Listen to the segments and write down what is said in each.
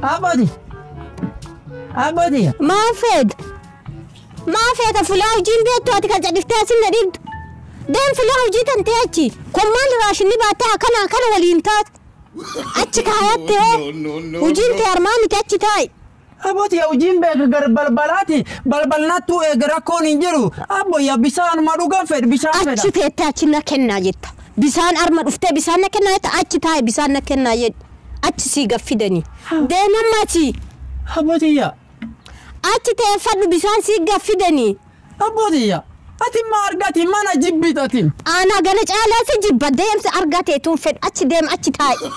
Abadi. Abadi. Maal feeta? Maal feeta fulaa hojiin beektu ati kan cadhiftee asin na dhibdu? Deem fulaa hojii tan ta'e achi. Kun maal raashinni baattee akkana akkana waliin taatu? Achi kaayatte hoo? Hojiin ta'e armaan miti achi taa'i. Aboti hojiin beeka gar balbalaati. Balbalnaattu eega rakkoon hin jiru. Abboyya bisaanuma dhugan fedhe bishaan fedha. Achi teettee achi na kennaa jetta. Bisaan arma dhuftee bisaan na kennaa jetta achi taa'i bisaan na kennaa jedhu. Achi sii gaffidanii. Deem amma achi. Abotiyya. Achi teeffadhu bisaan sii gaffidanii. Abotiyya. Ati ma argati mana jibbitati. Ana gana caalaa si jibba deemsa argateetuun fedhu achi deem achi taa'i.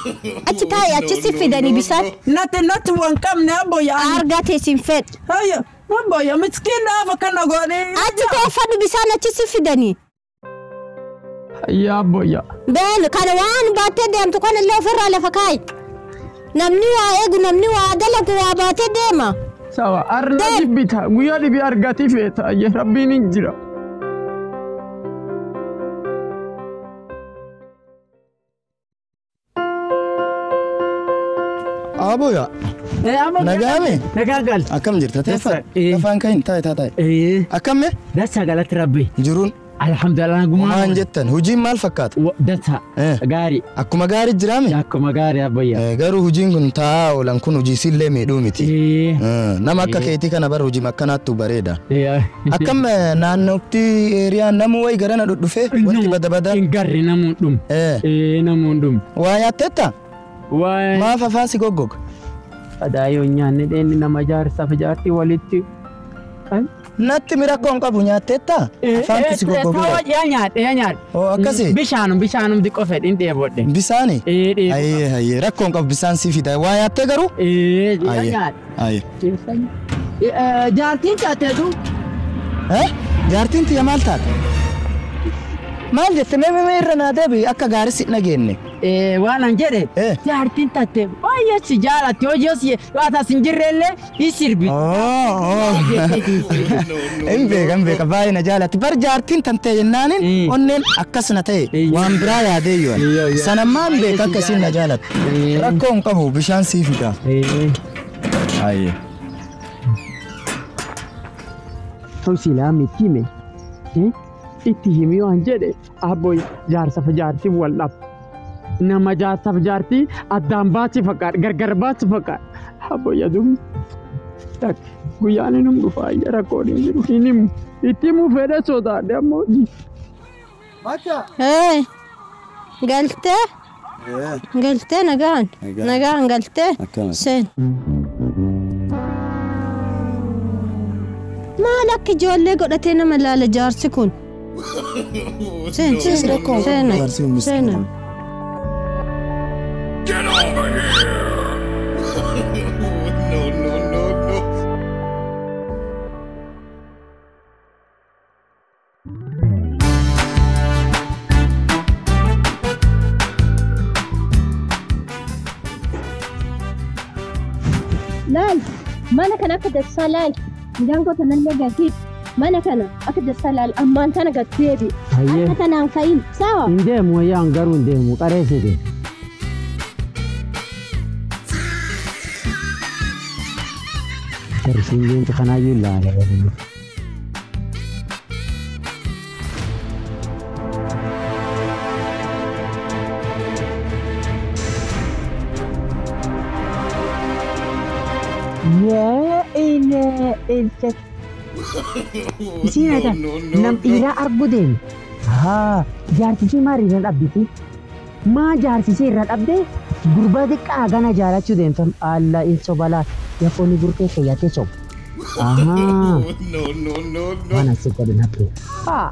Achi taa'i achi si fidanii bisaan. Natti natti waan qabne abboyya. Argatee siin fedhu. Hayya abboyya miskiin dhaafa kana godhee. Achi teeffadhu bisaan achi si fidanii. Hayya abboyya. Beel kana waan baattee deemtu kana illee ofirraa lafa kaa'i. Namni waa eegu namni waa dalagu waa baatee deema. Sawa arna jibbita guyyaa dhibii argatii feeta ayye rabbiin hin jira. Aboya. Nagaame. Nagaa gal. Akkam jirta teeffa? Afaan kahin taa'e taa'e. Akkam mee? Dasa galatti rabbi. Jiruun. Alhamdulillah gumaa. Maal jettan hojiin maal fakkaata? Dasa. Gaarii. Akkuma gaarii jiraame? Akkuma gaarii abbayya. Garuu hojiin kun taa'aa oolan kun hojii sillee miidhuu miti. Nama akka keetii kana bara hojii akkanaattu bareeda. Akkam naannootti eeriyaan namu wayi garana dhudhufee wanti bada bada. Hin garri namuun dhumu. Namuun dhumu. Waa nyaatteetta? Waa. Maaf afaan si goggoga? Adaayoo nyaanne dheenni nama jaarsaaf jaartii walitti. Natti mira rakkoon qabu nyaatteetta? Afaan si goggoga. Yaa nyaadhe yaa nyaadhe. Oo akkasi? Bishaanum bishaanum xiqqoo fedhin dheebodhe. Bisaani? Ayyee ayyee rakkoon qabu bisaan si fida. Waa nyaattee garuu? Yaa nyaadhe. Ayyee. Jaartiin taatee Jaartiin tiyya maal taate? Maal jette mee mee irra naa deebi akka gaarii si dhageenne. Waan an jedhe jaartiin taate baay'ee si jaalatti hojii si waan as hin jirrellee hin sirbi. Hin beeka hin beeka baay'ee na jaalatti bar jaartiin tan ta'e jennaanin onneen akkas na ta'e waan biraa yaadee yoo sanammaa hin beeka akka isiin na jaalatti. Rakkoo hin qabu bishaan sii fida. Ayyee. Tolsilaa miti mee? Itti himi waan jedhe abboy jaarsaaf jaartii wal dhabu. Nama jaarsaaf jaartii addaan baasi fakkaata gargar baasi fakkaata. Abboy aduun guyyaan inni dhufaa rakkoon hin jiru hin himu. Itti himuu fedhe sodaadhe ammoo. Galtee? Galtee nagaan? Nagaan galtee? Seen. Maal akka ijoollee godhatee nama ilaala jaarsi kun? Seen, seen, seen, seen. Get over here! No, no, no, no. Laal, mana kana akka dassaa laal. Midhaan gosa nallee gatii. Mana kana akka dassaa laal ammaan tana gatteebi. Akka tanaan kayin sawa. Hin deemu wayyaan garuu hin deemu qareessite. Jarsiin deemtu kanaayyuu ilaala. Yaa ilcha. Isiin ada nam dhiiraa argu deemu. Haa jaarsisii maal irra dhabbiti? Maa jaarsisii irra dhabdee gurbaa xiqqaa gana jaalachuu deemtan alla in sobalaa yafoonni burqee keeyyatee soba. Ahaa. No, no, no, no. Waan asii godhan haphee. Haa.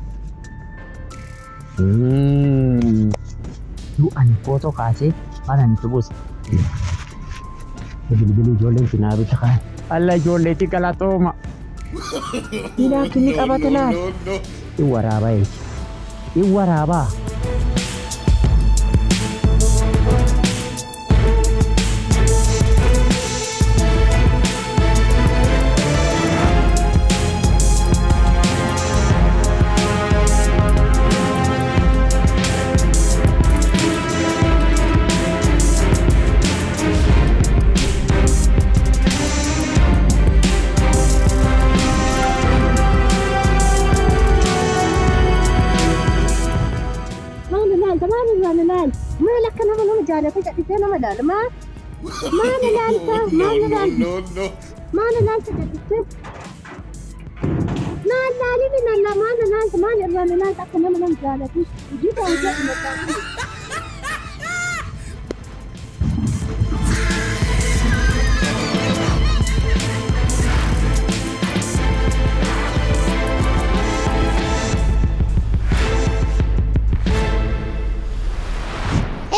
Yoo ani footoo kaasee waan ani tubuus. Bilbilii ijoolleen sinaa bita kaan. Alla ijoolleetti galatooma. Ilaa kinni qabate laal. In waraabaa eegi. In waraabaa. jaalate cadhisee nama laala. Maa maal ilaalta? Maal ilaalta? No, no. Maal ilaalta cadhistee? Naan laalini naan laa maal ilaalta? Maal irraa na ilaalta akka nama nama jaalatu? Hojii ta'u hojii maqaa.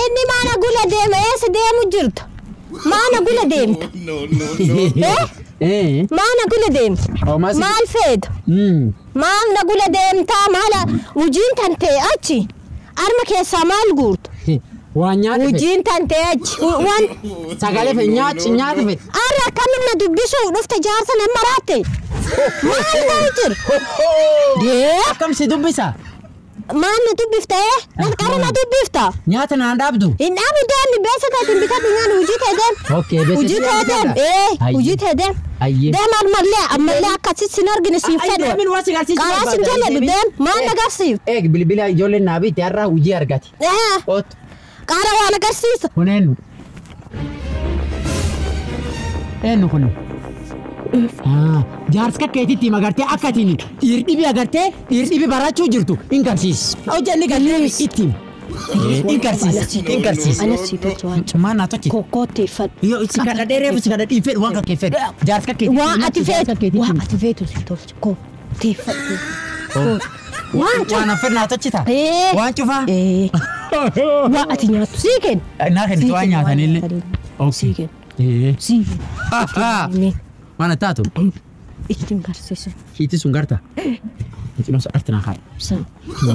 Inni maana gula deema eessa deemu jirta? Maana gula deemta? No, no, no. Eh? Maana gula deemta? Maal feeta? Maal na gula deemtaa maala hojiin tan ta'e achi arma keessaa maal guurta? Waan nyaata fedhe. Hojiin tan ta'e achi waan Sagalee fedhe nyaata fedhe. Arra akkamin na dubbisuu dhufte jaarsa nama maraatte? Maal ta'u jira? Dee Akkam si dubbisa? Maal na dubbifta ee? Qarqara na dubbifta? Nyaata naan dhaabdu? Hin dhaabu deemi beessa ta'e bitadhu nyaanni hojii ta'e deem. Okay, beessa Hojii ta'e deem. Ee hojii ta'e deem. Ayyee. Deem ammallee ammallee akkasitti sin argine siin Ay, fedhu. deemin waan si agarsiisu Karaa sin barbaada. jalladhu Deemin. deem. Maal na agarsiifta? Eeg bilbila ijoolleen naa bitte har'a hojii argate. Ee Oot. qaara waan agarsiisa. Kun eenyu? Eenyu kun? Jaarsi kakkeetitti agartee akka atiin dhiir dhibi agartee dhiir dhibi barachuu jirtu hin garsiis. Hojjanni galtee itti himi. Hin garsiis. Hin garsiis. Anas si tolcha waan Maal naa tolchi? kokkootteeffadhu. Yoo si kadha dheereef si kadha dhiin fedhu waan kakkee fedhu. Jaarsi kakkeetitti Waan ati feetu kakkeetitti waan ati feetu si tolcha kokkootteeffadhu. Waan Waan affeer naa tolchita? Ee. Waan cufaa? Ee. Waan ati nyaattu sii kenna. Naa kennitu waan nyaatanillee. Sii kenna. Ee. Sii kenna. Waan taatu? Ittiin garsiisa. Hiiti sun garta? Mucinosa arti naa kaa'i. San. No,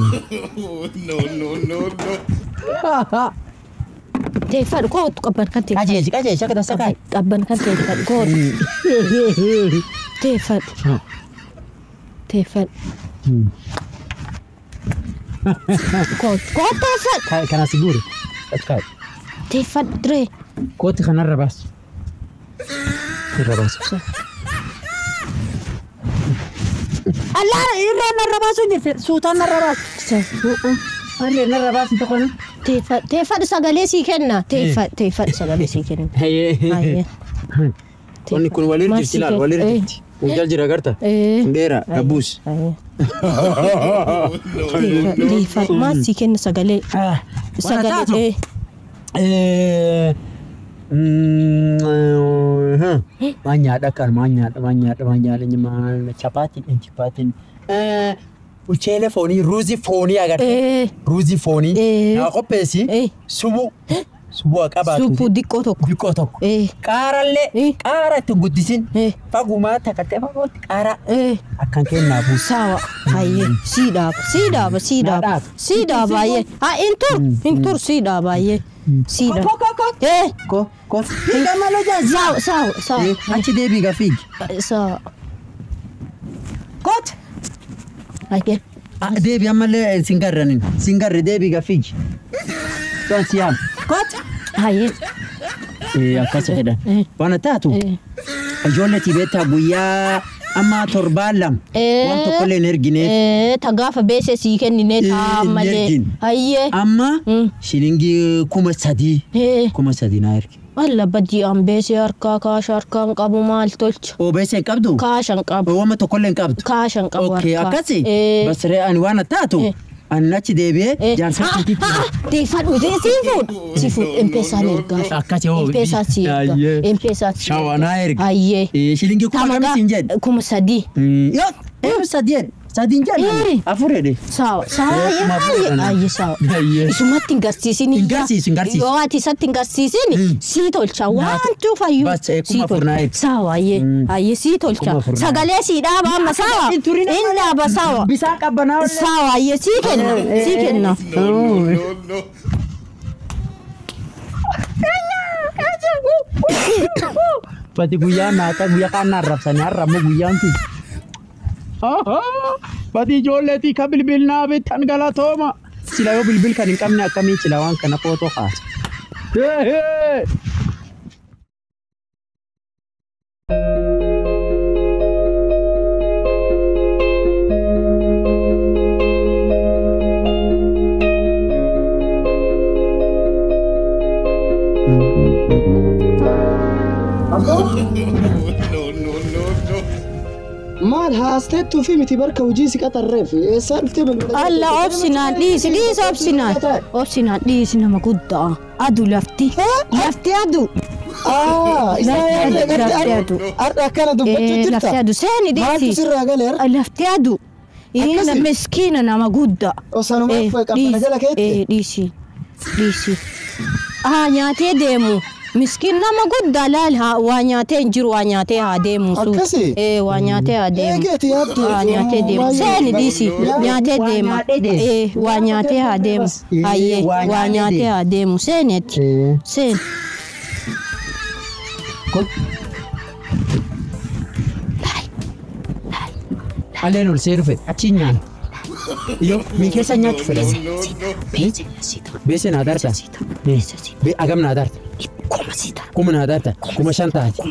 no, no, no. Teeffadhu kootu qabban kan teeffadhu. Qajeelchi qajeelchi akka tasaa kaa'i. Qabban kan teeffadhu kootu. Teeffadhu. Teeffadhu. Kootu kootu teeffadhu. Kana si guuri. Achi kaa'i. Teeffadhu diree. Kooti kanarra baasu. Irra baasu. Allah irra narra baasuu jirte suutaan narra baasu. Irra narra baasu tokko na. Teeffadhu teeffadhu sagalee sii kenna. Teeffadhu teeffadhu sagalee sii kenna. Ayyee. Wanni kun walirra jirti ilaal walirra jirti. Kun jira garta. Dheera gabbuus. Teeffadhu maal sii kenna sagalee. Sagalee. Waan nyaadha kan waan nyaadha waan nyaadha waan nyaadha maal chapaatiin chapaatiin ucheele foonii ruuzii foonii agartee ruuzii foonii naa qopheessi subu subu qabaatu Suphuu diqqoo tokko. Diqqoo tokko qaarallee qaara itti guddisin fagumaa takkatee fagootti qaara akkan kennaa buusa. Sawa hayyee sii dhaaba sii dhaaba sii dhaaba sii dhaaba hayyee haa hin tur hin tur sii dhaaba hayyee sii dhaaba. Ko ko ko ko ko fiiga malee jaansi. Sawa sawa sawa. Achi deebii gaa fiigi. Sawa. Koot. Hayyee. Deebii ammallee sin garranin sin garre deebii gaa fiigi. Toon si yaam. Koot. Hayyee. Akkas fedhan. Waan taatu ijoollee tibeetaa guyyaa amma torbaan lama waan tokkollee hin ergineef. Ta gaafa beese sii kennine taa malee. Hayyee. Amma shilingii 3,000. 3,000 naa ergi. Walla badii an beese harkaa kaasha harkaa hin qabu maal tolcha. Oo beese hin qabdu? Kaasha hin qabu. Wama tokkollee hin qabdu? Kaasha hin qabu Okay akkasi? Basree ani waan taatu ani achi deebi'ee jaarsa keetiitti. Teeffadhu sii fuudha. Sii fuudha M-Pesaan ergaa. Akkasi hoo. M-Pesaan sii ergaa. M-Pesaan sii Shawaa naa erga. Hayyee. Shilingii kuma kam siin jedhe? 3,000. Yoo 3,000 jedhe. 3 jedhe. 4 jedhe. Sawa sawa hayyee hayyee sawa. Isumatti hin garsiisin. Hin garsiisu hin garsiisu. Yoo ati isatti hin garsiisin sii tolcha waan cufayyuu. Bas 4,000 naa erga. Sawa hayyee hayyee sii tolcha. Sagalee sii dhaaba amma sawa. Hin turin. Hin dhaaba sawa. Bisaan qabbanaa. Sawa hayyee sii kenna sii kenna. No, no, no, no. Pati guyyaa naata guyyaa kaan naan rabsanii har'a ammoo guyyaan tun. Bati ijoolleetii ka bilbil naa bittan galatooma. Sila yoo bilbil kan hin qabne akkamii sila waan kana footoo kaasa. No, no, no, no. Maal haasteettuu fi miti barka hojii si qaxarreef eessaa dhuftee balbala? Alla obsinaan dhiisi dhiisi obsinaan. Obsinaan dhiisi nama guddaa. Aduu lafti. Lafti aduu. Isaa yaadde Lafti aduu. Har'a akkana dubbachuu jirta? Lafti aduu seeni Maaltu dhiisi. sirraa galee har'a? Lafti aduu. Akkasii? Miskiina nama guddaa. Osanumaaf qabbana jala keette? Dhiisi. Dhiisi. Haa nyaatee deemu. Miskiin nama guddaa laal haa waa nyaatee hin jiru waa nyaatee haa deemu. Akkasii? Waa nyaatee haa deemu. Eegeeti yaadde. Waa nyaatee deemu. Seeni dhiisi. Nyaatee deema. Waa nyaatee haa deemu. Hayyee waa nyaatee haa deemu. Seenetti. Seen. Alleen ol see dhufe achi nyaana. Iyo min keessa nyaachuu fedhan. No, no. Beese naa darta. Agam naa darta. Kuma naa darta. 5,000 taati.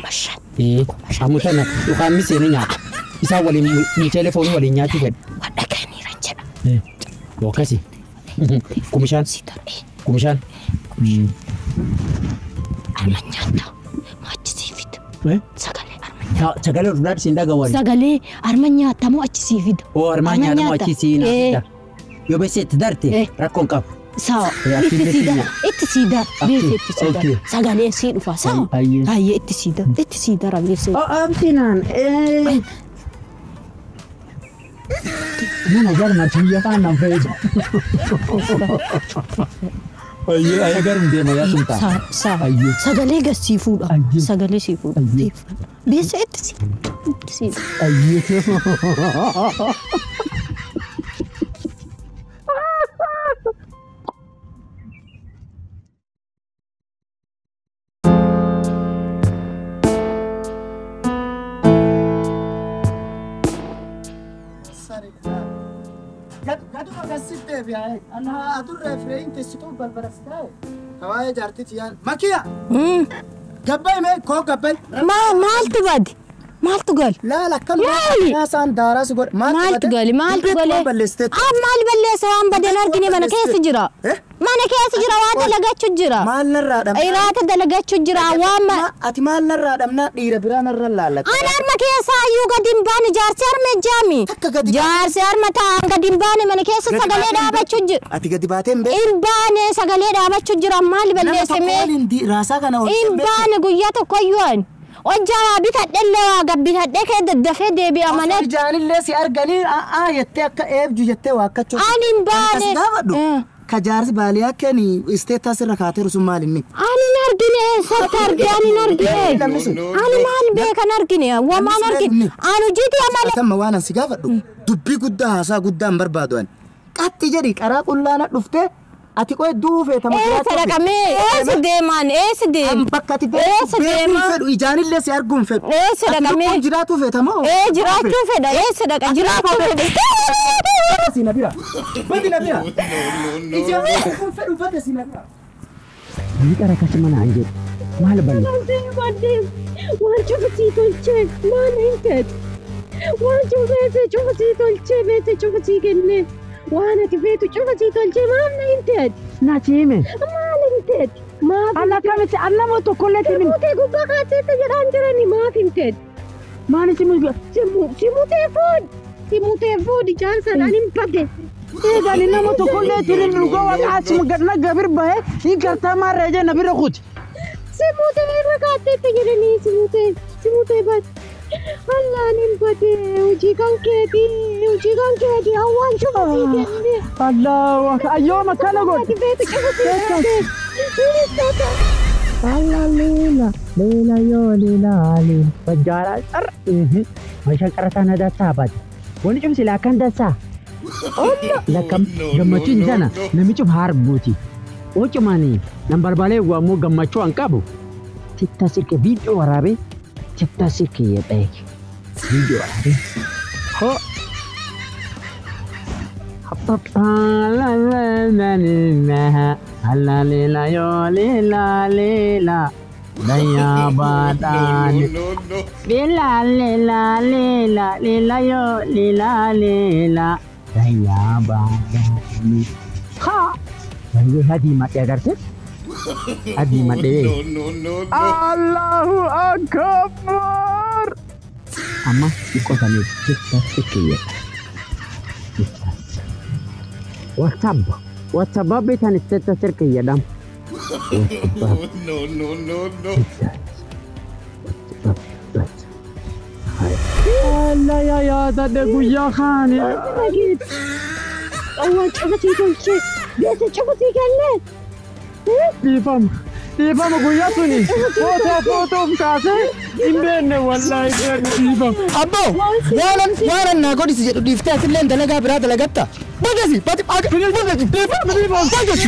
Ammoo tana yookaan miseeni nyaata. Isaan waliin micheelee foonii waliin nyaachuu fedha. Akkasi. 5,000. 5,000. Arma nyaata. Achi sii fida. Sagalee ol siin dhagawani. Sagalee arma nyaata moo achi sii fida? Oo armaa nyaata moo achi sii fida. Yoo beese itti darte rakkoon qabu. Sawa. Itti sii dara. Itti sii dara. Beese itti sii dara. Sagaleen sii dhufa. Sawa. Hayyee itti sii dara. Itti sii dara beese. Absinaan. Nama jarma biyya kaan nan fayyadu. Ayyee garuu deema yaa sun ta'a. Sawa. Sagalee gas sii fuudha. Sagalee sii fuudha. Beese itti sii. Itti sii dara. Ayyee. Gaduma kasitti deebi'aa. Ana adurree fireeyin teessituu balbala si taa'e. Hawaayee jaartichi yaan. Makiya! Gabbayi mee koo gabbayi. Maaltu bade? Maaltu gale? Laal akkam haasaan daaraa si godhe. Maaltu gale? Maaltu gale? Maal balleessa waan baden argine mana keessa jira. Mana keessa jira waa dalagachuu jira. Maal narraa dhabnaa? Iraata dalagachuu jira waan Ati maal narraa dhabnaa dhiira biraa narra laallata. Ani harma keessa iyyuu gadi hin baane jaarsi harma jaami. Jaarsi harma taa'an gadi hin baane mana keessa sagalee dhaabachuu jira. Ati gadi baatee hin beektu. Hin baane sagalee dhaabachuu jira maal balleesse mee? Raasaa kana ol. Hin baane guyyaa tokko iyyuu ani. Hojjaa waa bitadhe waa gabbitadhe kee daddafee deebi'a mana. Ijaanillee si arganii a'aa jettee akka eebju jettee waa akkachuu. Ani hin baane. As gaafadhu. Ka jaarsi baaliyaa kenni isteetas irra kaateeru sun maal inni? Ani hin argine eessatti arge ani hin argine. Ani maal beekan argine waan maal argine. Ani hojiitii amala. Atamma waan an si gaafadhu dubbii guddaa haasaa guddaa hin barbaadu ani. Qatti jedhi karaa qullaana dhuftee ati qoe duufee tama Eessa dhaqamee? Eessa deemaan? Eessa deema? Bakka ati deemu fedhu ijaanillee si arguun fedhu. Eessa dhaqamee? Ati jiraatuu feeta moo? Ee jiraachuu fedha. Eessa dhaqa? Jiraachuu fedha. Bade na bira. Bade na bira. Ijaan fedhu bade si na bira. Ni qara akkasi mana an jedhu. Maal balle? Waan cufasii tolchee maal hin ta'e? Waan cufeese cufasii tolchee beete cufasii kennee. Waan ati feetu cufasii tolchee maal na hin ta'e? Na cime. Maal hin ta'e? Maaf Alla akkamitti annama tokkollee timin. Simutee gubbaa kaaseessa jedhaan jirani maaf hin ta'e? Maali simu? Simutee fuudhi. Simutee fuudhi jaarsa hin bade. Eegali nama tokkollee timin dhugaa waaqa asuma gadna gabir bahe hin gartaa maarra ejee na bira kuti. Simutee irra kaaseessa jedhanii simutee simutee bade. Allaan hin bade hojii kan keetii hojii kan keetii hawaan cufasii kenne. Allahu ayyooma akkana godhe. Ati feetu cufasii kenne. Alla leela leela yoo leela leela bajjaara qar. Meeshaan qarataa na dassaa baate. Wanni cimsi laakkan dassaa. Lakkam gammachuun sana namichi harbuuti. Ocumaanii nan barbaalee waammoo gammachuu an qabu. Tiktaa sirke viidiyoo waraabee tiktaa sirke jedhee viidiyoo waraabee. Hoo. Alla leela yoo leela leela dayyaa baadhaani. Leela leela leela leela yoo leela leela dayyaa baadhaani. Haa! Baay'ee adii madhee agartee? Adii madhee. No, no, no, no. Allahu akbar. Amma xiqqoo saniif xiqqeeyyadha. WhatsApp. WhatsApp tan isteetta sirkeeyyadha. No, no, no, no. Allah yaa yaadadhe guyyaa kaani. Awwaan cufatii tolchee beesa cufatii kennee. Dhiifama. Dhiifama guyyaa suni footoo footoof kaasee hin beekne wallaahi dhiifama. Abboo waanan waanan naa godhisi jedhu dhiiftee asillee dalagaa biraa dalagatta. Bagasi bati bagasi bagasi.